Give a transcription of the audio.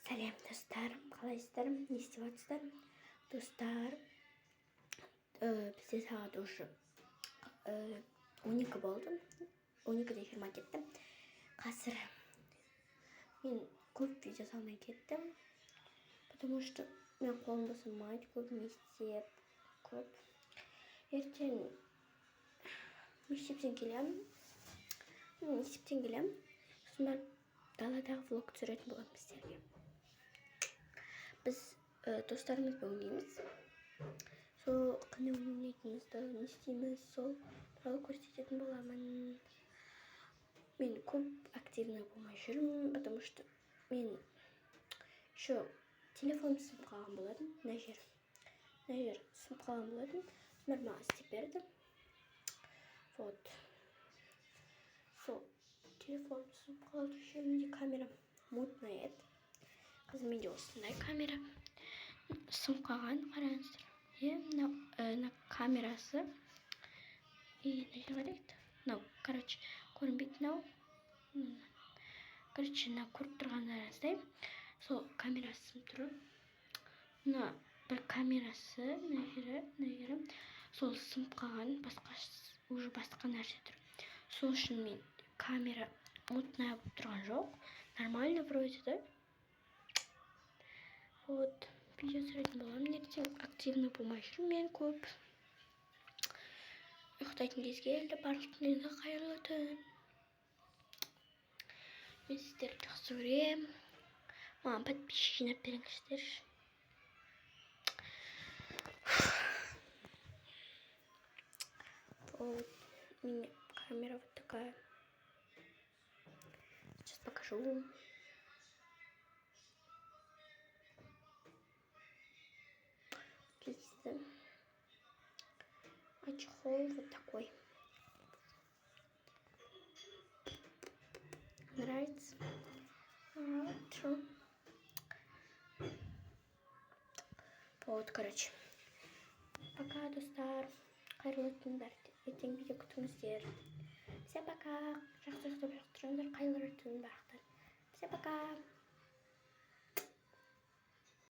Сәлем, достар! Қалайсыздар? Не істеп жатсыздар, достар? Бізде сағат уже 12 болды, 12:20 кетті. Қазір мен көп видео салмай кеттім, потому что мен қолым босамайды көп, мектеп көп. Ертең мектептен келемін, сосын барып даладағы влог түсіретін боламын сіздерге. Біз достарымызбен ойнаймыз. Сол қандай ойнайтынымызды, не істейміз, сол туралы көрсететін боламын. Мен көп активный болмай жүрмін, потому что мен еще телефоным сынып қалған болатын. Мына жері сынып қалған болатын. Сосын барып маған істеп берді. Вот сол телефоным сынып қалды. Еще менде камера мутная еді. Қазір менде осындай камера сынып қалған, қараңыздар. Иә, мынау, мына камерасы и мына жер қайда кетті? Мынау, короче, көрінбейді мынау. Короче, мына көріп тұрғандарыңыздай, сол камерасы сынып тұр. Мына бір камерасы, мына жері сол сынып қалған. Басқа уже басқа нәрсе тұр. Сол үшін мен камера мутная болып тұрған жоқ, нормально вроде да. Вот, видео түсіретін боламын ертең. Активный болмай жүрмін мен көп. Ұйықтайтын кез келді. Барлықтарыңызға қайырлы түн! Мен сіздерді жақсы көремін. Маған подписчик жинап беріңіздерші. Вот у меня камера вот такая, сейчас покажу. Отлично. А чехол вот такой. Нравится? Хорошо. Вот, короче. Пока, достар. Қайырлы түн. Ертең видео күтіңіздер. Всем пока. Жақсы ұйықтап, жақсы тұрыңыздар. Қайырлы түн барлықтар. Всем пока.